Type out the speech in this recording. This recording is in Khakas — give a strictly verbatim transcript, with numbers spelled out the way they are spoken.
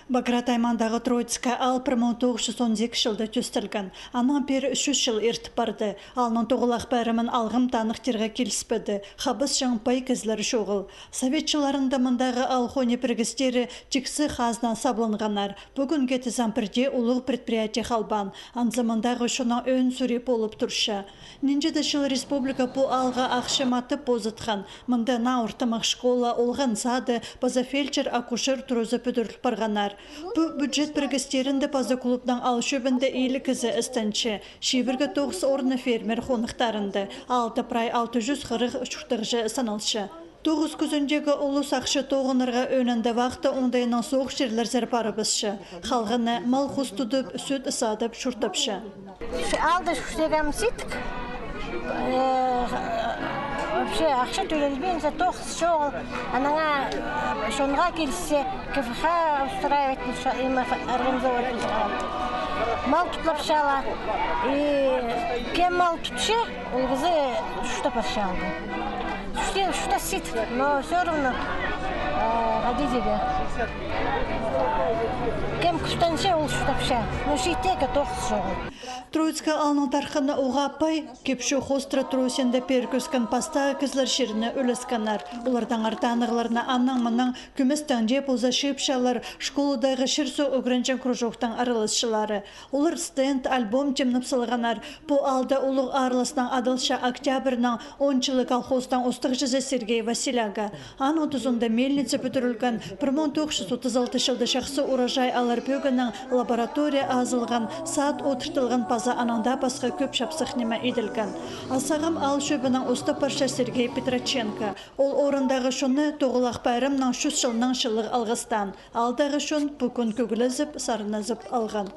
Баграт аймағындағы Троицкая аал пір муң тоғыс чӱс он сигізінҷі чылда тӧстелген. Анаң пеер чӱс чыл иртіп парды. Аалның тоғылах пайрамын алғым таныхтирға киліспеді. Хабысчаң пай кізілер чоғыл. Совет чылларында мындағы аал хонии пірігістері тиксі хазнаан сабланғаннар. Пӱгӱнге тізең пірдее улуғ предприятие халбаан. Анзы мындағы чонның ӧӧн сӱрии полып турча. Нинҷе-де чыл республика пу аалға ахча матап позытхан. Мында наа ортымах школа, олған сады, паза фельдшер-акушер туразы пӱдіріл парғаннар. Пу бюджет пірігістерінде паза клубнаң аал чӧбінде илиг кізі істенче. Чибіргі тоғыс орны фермер хонахтарында. Аалда прай алты чӱс хырых чуртағҷы саналча. Тоғыс кӱзіндегі улус ахча тоғынарға ӧӧнінде вахта оңдайынаң соох чирлерзер парыбысча. Халғаны мал-хус тудып, сӱт садып чуртапча. Аалда чуртағам сидік. Э, вообще, ахча тӧлелбинче, тоғыс чоғыл. Анаңа, э, чонға киліссе, КФХ устраивать полча, им организовать полча. Мал тутлапчалар. И кем мал тутча, ол кізі чуртап парча аалда. Чуртап, чуртап сидік, но всё равно, э, ходить иди. Кем кӱстенче, ол чуртапча. Но чииттегі тоғыс чоғыл. Троицкая аалның тархыны уғаа пай. Кип-чоох хоостыра Троицинде пеер кӧскен пастағы кізілер чирні ӱлескеннер. Олардаң артанығларны анаң-мынаң кӧместең дее полза чыыпчалар, школадағы чир-су ӱгренҷең кружоктың араласчылары. Олар стенд, альбом тимнеп салғаннар. Пу аалда улуғ аарластаң адалча «Октябрьның» он чылы колхозтың устағҷызы Сергей Василяга. Аның тузында мельница пӱдірілген, пір муң тоғыс чӱс отыс алты чылда чахсы урожай алар пӧгіннең лаборатория азылған, сад одыртылған паза анаң даа пасха кӧп чапсых ниме иділген. А сағам аал чӧбінең устап парча Сергей Петроченко. Ол орындағы чонны тоғылах пайрамнаң чӱс чылнаң чылығ алғыстаан. Аалдағы чон пу кӱн кӧглезіп, сарназып алған.